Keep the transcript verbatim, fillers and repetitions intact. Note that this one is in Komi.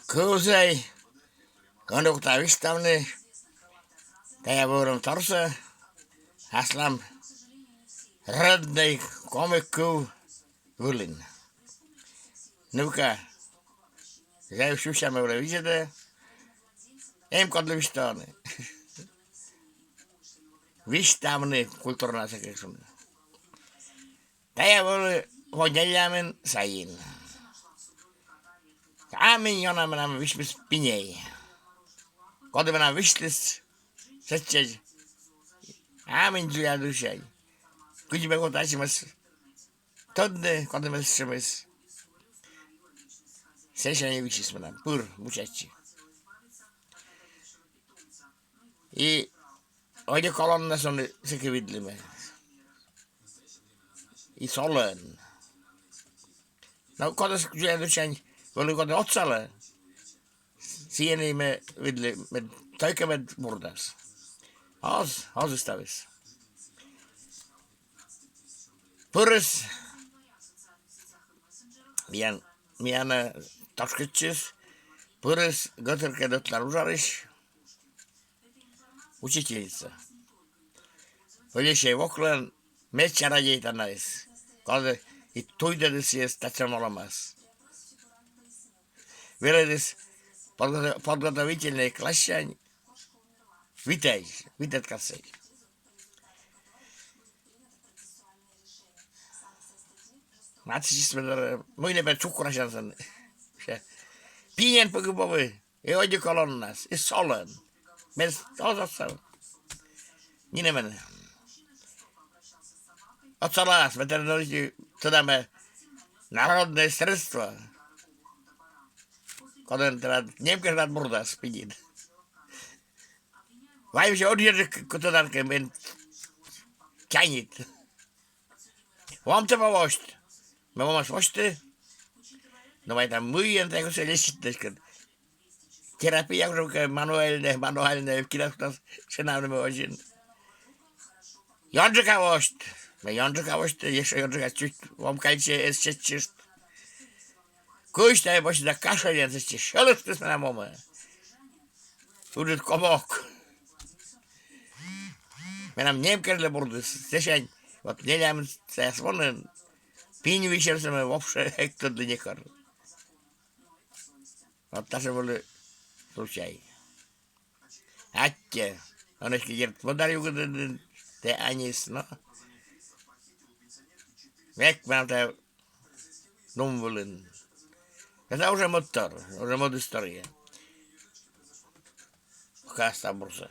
кывсӧ, кӧні окота висьтавны тайӧ вӧрӧм торсӧ аслам роднӧй коми кыв вылын. Ну-ка, зэв сюся ме вылӧ видзӧдӧ, эм кодлы висьтавны. Висьтавны культурнӧя, сэк шуны. Тайӧ вӧлі во нелямын сайын. А мый ёна менам висьмис пиньӧй, коді менам висьталіс сэтчӧдз. А мый дзоля душань. Кыдз ме кута сэтшӧмӧс тӧдны, коді ме сэтшӧмыс. Сэтшӧм висьталіс менам, пыр вучча. И одеялӧясӧн сэки видлі ме. И солӧн. Но кодӧс дзоля душань вӧлі, коді отсалӧ, сійӧн и ме видлі, мед тӧйкӧ мед бурдас. Оз, оз и ставыс. Пырис миян, миянӧ тошкӧдчис, пырис гӧтыркӧд ӧтлаын ужалысь учительница. Ӧльӧсь воклӧн, медся радейтана эськӧ, коді и туйдӧдіс сійӧс татшӧм олӧмас. Велӧдіс подготов-, подготовительнӧй классянь витӧд, витӧд классӧдз. Матыстчис ме дорӧ, мый нӧ пӧ чукрасян сэн. Пиньӧн пӧгибӧмӧй, и одеялӧяс, и солӧн. Ме оз отсав. Нинӧм эн. Отсалас, ме тэнӧ нӧшта тӧда, мый народнӧй средство, кодӧн тэнад немкежлад бурдас пиньыд. Вай вообще ӧдйӧджык кутӧдан кӧ, мен тянет. Вомтӧ пӧ восьт. Ме вомас восьті. Но вай там мыйӧн тайӧс лечитны эськӧ. Терапия уже кӧ мануальнӧй, мануальнӧй, киас кутас шенавны ме озьыен. Ёнджыка восьт. Ме ёнджыка восьті, ещӧ ёнджыка чуть вом кальчӧ эз сетчышт. Кыдз тайӧ босьтны да, кашельӧн сэтчӧ сьӧлӧмтӧ менам вомӧ. Ыджыд комок. Менам немкежлӧ бурдыс. Сэтшӧм вот нелямын сайын, пинь висьӧмсӧ ме вообще эг тӧдлы некор. Вот татшӧм вӧлі случай. Аттьӧ. Ӧні эськӧ, дерт, мӧдар югыд ӧні тэ аньыс, но век менам тайӧ нум вылын. Это уже мӧдтор, уже мӧд история. Пока став бурсӧ.